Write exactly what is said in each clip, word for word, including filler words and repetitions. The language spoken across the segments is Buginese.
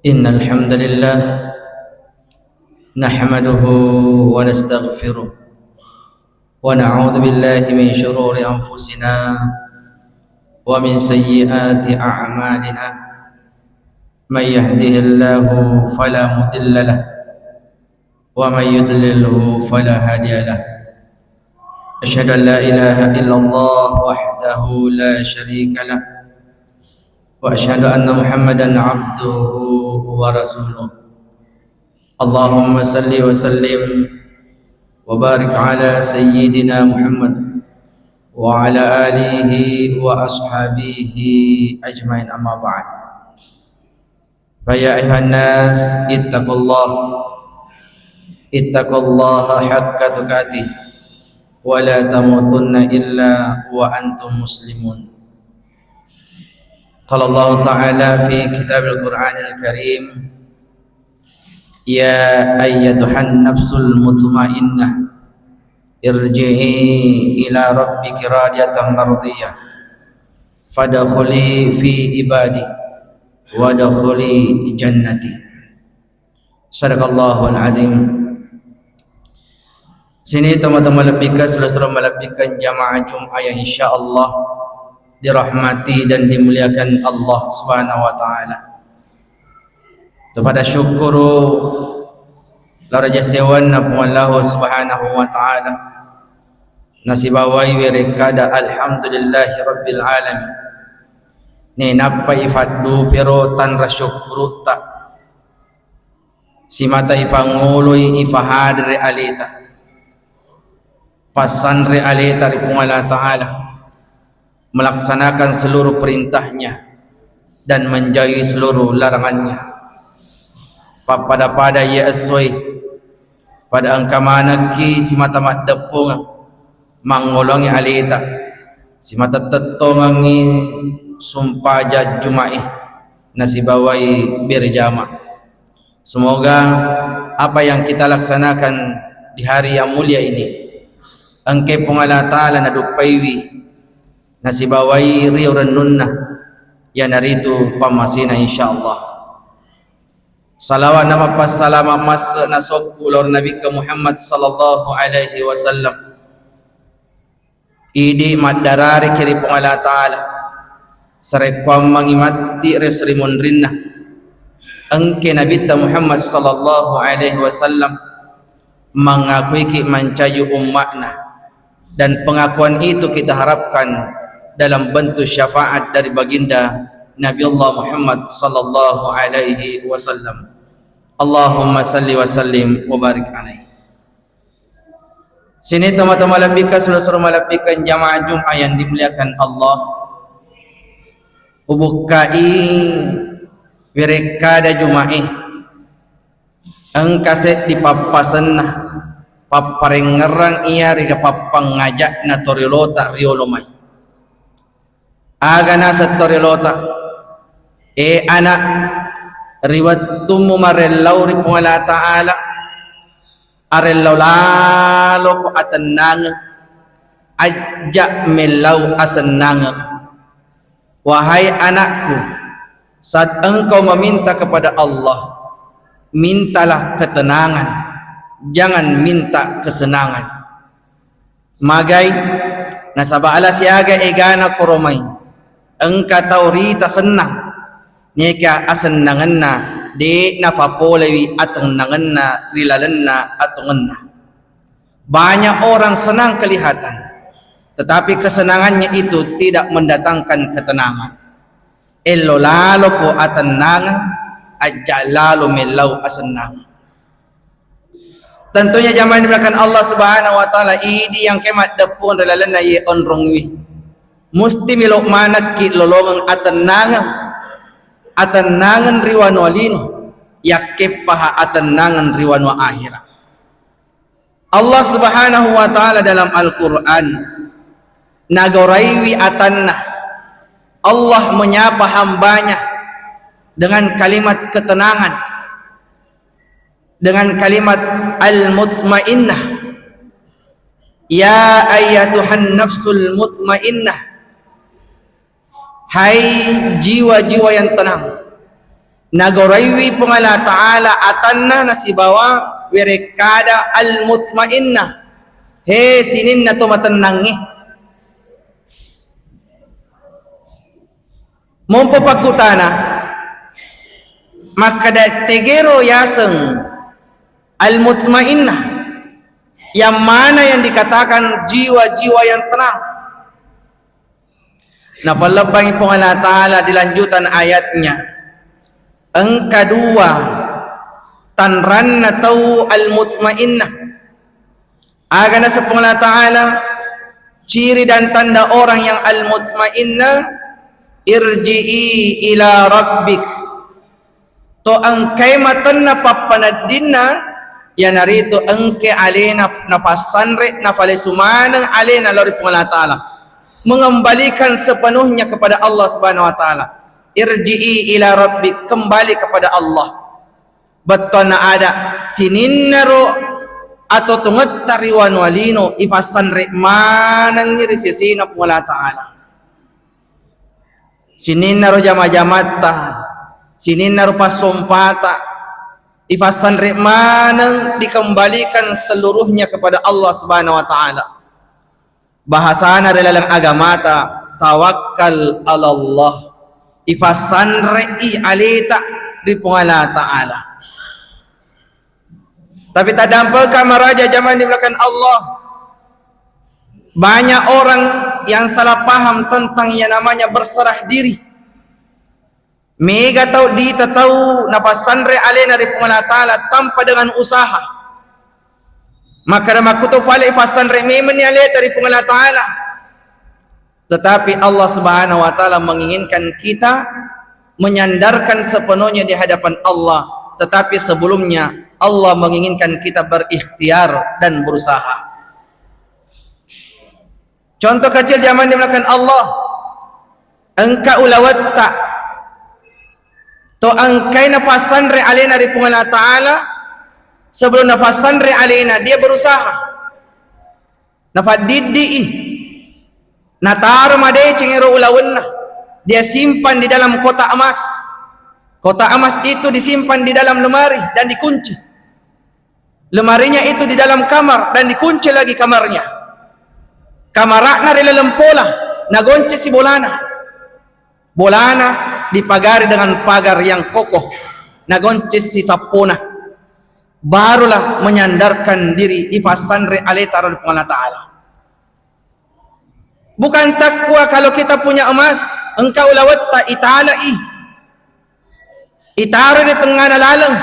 إن الحمد لله نحمده ونستغفره ونعوذ بالله من شرور أنفسنا ومن سيئات أعمالنا. من يهده الله فلا مضل له ومن يضلله فلا هادي له. أشهد أن لا إله إلا الله وحده لا شريك له وأشهد أن محمدا عبده ورسوله. اللهم صل وسلم وبارك على سيدنا محمد وعلى آله وأصحابه أجمعين، أما بعد. فيا أيها الناس اتقوا الله، اتقوا الله حق تقاته ولا تموتن إلا وأنتم مسلمون. قال الله تعالى في كتاب القرآن الكريم: يا أيتها النفس المطمئنة ارجعي إلى ربك راضية مرضية فادخلي في عبادي وادخلي جنتي. صدق الله العظيم. Sini teman-teman lebihkan, saudara-saudara malebbikan jamaah Jumat yang insya Allah dirahmati dan dimuliakan Allah Subhanahu wa Ta'ala. Topada syukuru lao ri asewanna Puang Allahu Subhanahu wa Ta'ala, nasibawai werekkada alhamdulillahi rabbil alamin. Nainappa ifaddufero tanra syukkurutta, simata ifangoloi ifahadere aleta, passanre aleta ri Puang Allah Ta'ala, melaksanakan seluruh perintahnya dan menjauhi seluruh larangannya. Pappada-pada iya essoe, pada engka manekki simata maddeppungeng mangngolongi aleta, simata tettongengngi sumpajang Jumae nasibawai berjamaah. Semoga apa yang kita laksanakan di hari yang mulia ini, engke Puang Allah Ta'ala naduppaiwi, nasibawai rio rennunna, iyanaritu pammasena, insyaallah. Salawat na mappassalama masse nasokku lao ri Nabikka Muhammad sallallahu alaihi wasallam. Idi maddarariki ri Puang Allah Ta'ala, sarekkuammengngi matti ri sri munrinna. Engke Nabitta Muhammad sallallahu alaihi wasallam mangakuiki mancaji umma'na, dan pengakuan itu kita harapkan dalam bentuk syafaat dari baginda Nabi Allah Muhammad sallallahu alaihi wasallam. Allahumma salli wa sallim wa barik alaihi. Sini tomatoa malebbikeng, sulu-sulu malebbikeng jamaah Jumat yang dimuliakan Allah. Ubukkai werekkada Jumae. Engka seddi pappasenna, papparengngerang iyarega pappangngajakna toriolota riolo mai. Aga naseng toriolota, e ana, ri wettummu marellau ri Puang Allah Ta'ala, arellau laloko atennangeng, ajja mellau asennangeng. Wahai anakku, saat engkau meminta kepada Allah, mintalah ketenangan, jangan minta kesenangan. Magai? Nasaba ala siaga egana koromai, engka tau rita sennang, niaka asennangenna de napapolewi atennangenna ri lalenna atongenna. Banyak orang senang kelihatan, tetapi kesenangannya itu tidak mendatangkan ketenangan. Ello laloko atennangeng, ajja lalo mellau asennangeng. Tentunya jamaah yang dimuliakan Allah Subhanahu wa Ta'ala, idi yang kemat deppung ri lalenna ye onrongwi. Musti melo manekki lolongeng atennangeng, atennangeng ri wanua lino, yakkeppaha atennangeng ri wanua akhirat. Allah Subhanahu wa Ta'ala dalam Al-Quran nagoraiwi atanna. Allah menyapa hambanya dengan kalimat ketenangan, dengan kalimat al-mutmainnah. Ya ayyatuhan nafsul mutmainnah. Hai jiwa-jiwa yang tenang. Nagoraiwi Puang Allah Ta'ala atanna nasibawa werekkada al-mutmainnah. He sininna to matennangnge. Mompo pakkutana, makkeda tegero yaseng al-mutmainnah, yang mana yang dikatakan jiwa-jiwa yang tenang? Napallebbangi Puang Allah Ta'ala di lanjutan ayatnya, engka dua tanranna tau al-mutmainnah. Aga naseng Puang Allah Ta'ala, ciri dan tanda orang yang al-mutmainnah, irji'i ila rabbik. To engkai matenna pappaneddinna, iyanaritu engke alena nafassanre, nafalesu maneng alena lao ri Puang Allah Ta'ala, mengembalikan sepenuhnya kepada Allah Subhanahu wa Ta'ala. Irji'i ila rabbik, kembali kepada Allah. Bettuanna ada, sininnaro atau tongetta ri wanua lino ifassanre manengngi ri sesena Puang Allah Ta'ala. Sininnaro jama-jamatta, sininnaro passompata, ifassanre maneng, dikembalikan seluruhnya kepada Allah Subhanahu wa Ta'ala. Bahasana ri laleng agamata, tawakkal alallah. Ifassanre'i aleta ri Puang Allah Ta'ala. Tapi tadampeka maraja jamaah dimuliakan Allah. Banyak orang yang salah paham tentang yang namanya berserah diri. Mega tau dita tau napassanre alena ri Puang Allah Ta'ala tanpa dengan usaha. Makkeda makkuto fale ifassanre memenni aleta ri Puang Allah Ta'ala. Tetapi Allah Subhanahu wa Ta'ala menginginkan kita menyandarkan sepenuhnya di hadapan Allah. Tetapi sebelumnya Allah menginginkan kita berikhtiar dan berusaha. Contoh kecil jamaah dimuliakan Allah. Engka ulawetta to engkai napassanre alena ri Puang Allah Ta'ala, sebelum napassanre alena, dia berusaha. Nafaddiddi'i. Nataro madeceng ero ulawenna. Dia simpan di dalam kotak emas. Kotak emas itu disimpan di dalam lemari dan dikunci. Lemarinya itu di dalam kamar dan dikunci lagi kamarnya. Kamara'na ri laleng pola, nagoncesi bolana. Bolana dipagari dengan pagar yang kokoh, nagoncesi sappona. Barulah menyandarkan diri, ifassanre aleta ri Puang Allah Ta'ala. Bukan takwa kalau kita punya emas, engka ulawetta italai. Itaro di tengngana laleng.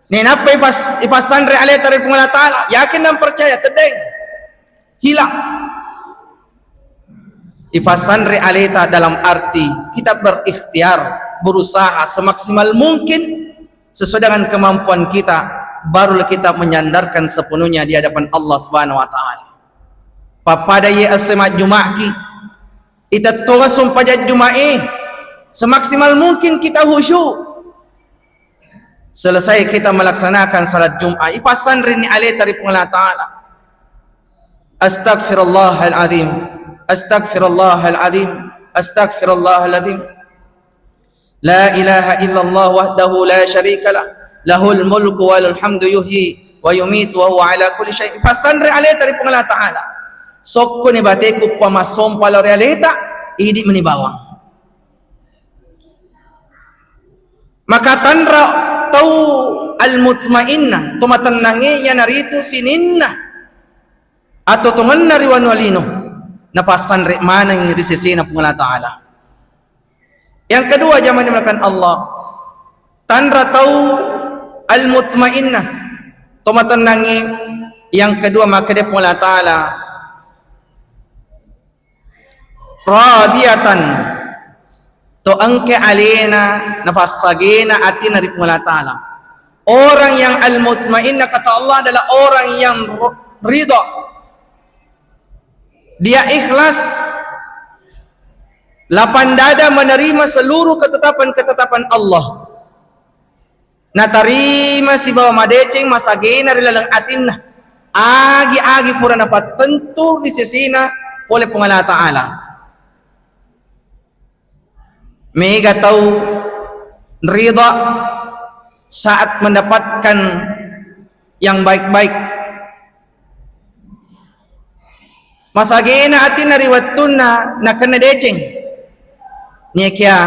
Nenappa ipas-, ipassanre aleta ri Puang Allah Ta'ala. Yakin dan percaya, teddeng. Hilang. Ipassanre aleta dalam arti kita berikhtiar, berusaha semaksimal mungkin sesuai dengan kemampuan kita, barulah kita menyandarkan sepenuhnya di hadapan Allah Subhanahu wa Ta'ala. Pappada ye esse majjuma'ki, itettonga sumpajang Juma'e, semaksimal mungkin kita khusyuk. Selesai kita melaksanakan salat Jum'ah, ipassanreni aleta ri Puang Allah Ta'ala. Astagfirullahaladzim, astagfirullahaladzim, astagfirullahaladzim. La ilaha illallah wahdahu la syarikalah, lahul mulku wa lahul hamdu yuhyi wa yumitu wa huwa ala kulli syai'. Ipassanre aleta ri Puang Allah Ta'ala. Sokkoni bateku pamassompa lao ri aleta, idi meni bawang. Maka tanra tau al-mutmainnah, to matennangnge, iyanaritu sininna atau tongenna ri wanua lino, napassanre maneng ri sesena Puang Allah Ta'ala. Yang kedua, jamaah dimuliakan Allah, tanra tau al-mutmainnah, to matennangnge, yang kedua makkeda Puang Allah Ta'ala, radiyatan, to engke alena nafassagena atina ri Puang Allah Ta'ala. Orang yang al-mutmainnah, kata Allah, adalah orang yang ridha. Dia ikhlas, lapang dada menerima seluruh ketetapan-ketetapan Allah. Natarima sibawa madeceng masagena ri laleng atinna, agi-agi pura napattentu ri sesena pole Puang Allah Ta'ala. Mega tau Ridha saat mendapatkan yang baik-baik. Masagena atinna ri wettunna nakenna deceng. Nyekia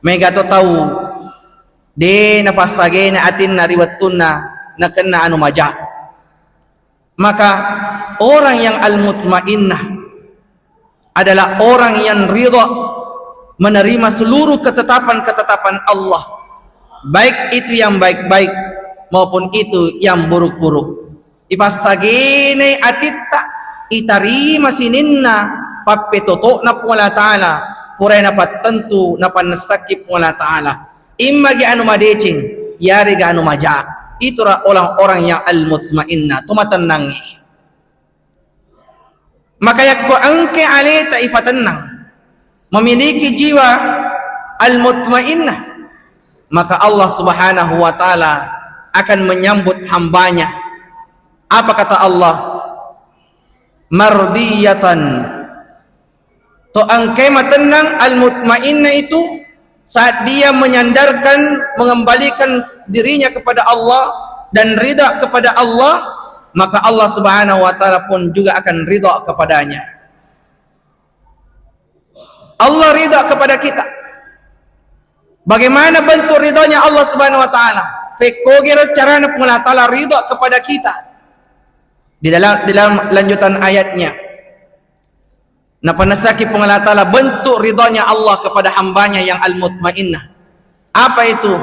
mega to tau de napassagena atinna ri wettunna nakenna anu maja. Maka orang yang al-mutmainnah adalah orang yang ridha menerima seluruh ketetapan-ketetapan Allah, baik itu yang baik-baik maupun itu yang buruk-buruk. Ipassagenai atitta, itarima sininna pappetoto'na Puang Allah Ta'ala, purae napattentu, napannessakki Puang Allah Ta'ala. Immagi anu madeceng, yarega anu maja. Itura orang-orang yang al-mutmainnah, to matennangnge. Maka yakko engke aleta ifatennang, memiliki jiwa al-mutmainnah, maka Allah Subhanahu wa Ta'ala akan menyambut hambanya. Apa kata Allah? Mardiyatan. To engke matennang al-mutmainnah itu saat dia menyandarkan, mengembalikan dirinya kepada Allah dan ridha kepada Allah, maka Allah Subhanahu wa Ta'ala pun juga akan ridha kepadanya. Allah ridha kepada kita. Bagaimana bentuk ridhanya Allah Subhanahu wa Ta'ala? Pekkogero carana Puang Allah Ta'ala ridha kepada kita? Di dalam, di dalam lanjutan ayatnya, napannessaki Puang Allah Ta'ala bentuk ridhanya Allah kepada hambanya yang al-mutmainnah. Apa itu?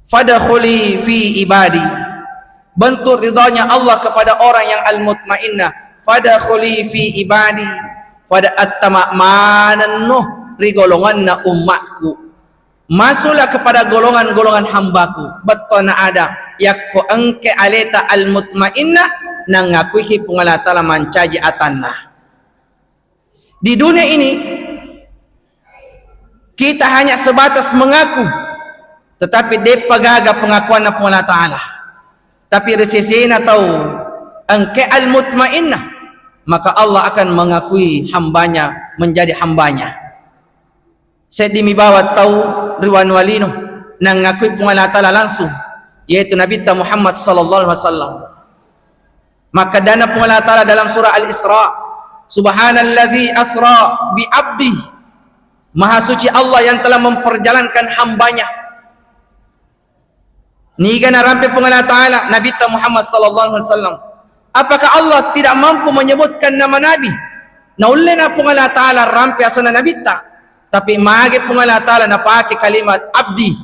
Fadkhuli fi ibadi. Bentuk ridhanya Allah kepada orang yang al-mutmainnah. Fadkhuli fi ibadi. Pada attama manenno ri golonganna ummakku. Masuklah kepada golongan-golongan hambaku. Bettuanna ada, yakko engke aleta al-mutmainnah, nangakuiki Puang Allah Ta'ala mancaji atanna. Di dunia ini, kita hanya sebatas mengaku, tetapi de'pa gaga pengakuanna Puang Allah Ta'ala. Tapi ri sesena tau engke al-mutmainnah, maka Allah akan mengakui hambanya menjadi hambanya. Seddi mi bawang tau ri wanua lino nangakui Puang Allah Ta'ala langsung, yaitu Nabitta Muhammad sallallahu alaihi wasallam. Makkedana Puang Allah Ta'ala dalam surah Al-Isra, "Subhanalladzi asra bi abdi." Maha suci Allah yang telah memperjalankan hambanya. Niga narampe Puang Allah Ta'ala Nabitta Muhammad sallallahu alaihi wasallam? Apakah Allah tidak mampu menyebutkan nama Nabi? Naulle na Puang Allah Ta'ala rampe asenna Nabitta, tapi mage Puang Allah Ta'ala napake kalimat abdi,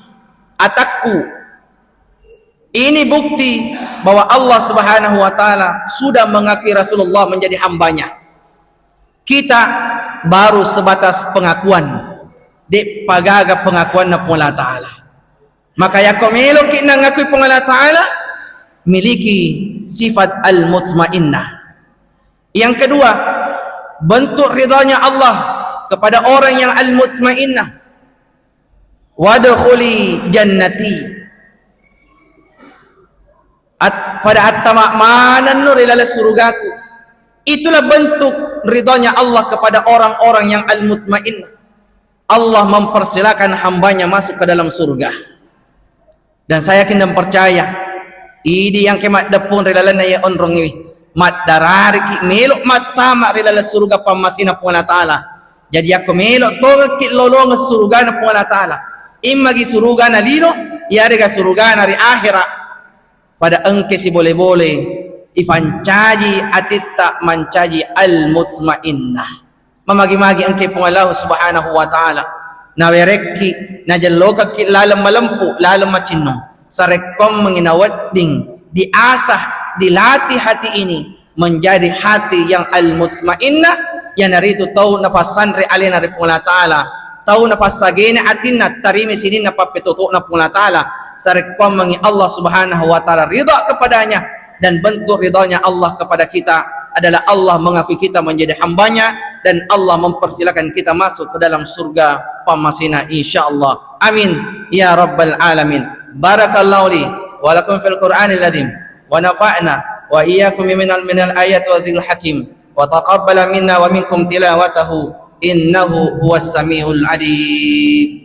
atakku. Ini bukti bahwa Allah Subhanahu wa Ta'ala sudah mengakui Rasulullah menjadi hambanya. Kita baru sebatas pengakuan, de'pa gaga pengakuanna Puang Allah Ta'ala. Maka yakko meloki nangakui Puang Allah Ta'ala, miliki sifat al-mutmainnah. Yang kedua, bentuk ridhanya Allah kepada orang yang al-mutmainnah. "Wadkhuli jannati." At-, pada attama manenno ri laleng surugaku. Itulah bentuk ridhanya Allah kepada orang-orang yang al-mutmainnah. Allah mempersilakan hambanya masuk ke dalam surga. Dan saya yakin dan percaya, idi yang ke maddeppung ri lalenna iya onrong iwi, maddarariki melo mattama ri laleng suruga pammasina Puang Allah Ta'ala. Jadi yakko melo tongekki lolongeng surugana Puang Allah Ta'ala, immagi surugana lino, yarega surugana ri akhera, pada engke sibole-bole ifancaji atitta mancaji al-mutmainnah. Mamagi-magi engke Puang Allah Subhanahu wa Ta'ala, nawerekki, najellokekki laleng malempu, laleng macinnong, sarekkoammengi nawedding diasah, dilatih hati ini menjadi hati yang al-mutmainnah, iyanaritu tau napassanre alena ri Puang Allah Ta'ala, tau napassagena atinna tarimi sininna pappetoto'na Puang Allah Ta'ala, sarekkoammengi Allah Subhanahu wa Ta'ala ridha kepadanya, dan bentuk ridhanya Allah kepada kita adalah Allah mengakui kita menjadi hambanya, dan Allah mempersilakan kita masuk ke dalam surga pammasina, insyaallah. Amin ya rabbal alamin. Barakallahu li wa lakum fil Qur'anil azim, wa nafa'na wa iyyakum minal, minal ayati wa dzikril hakim, wa taqabbala minna wa minkum tilawatahu, innahu huwas samiul alim.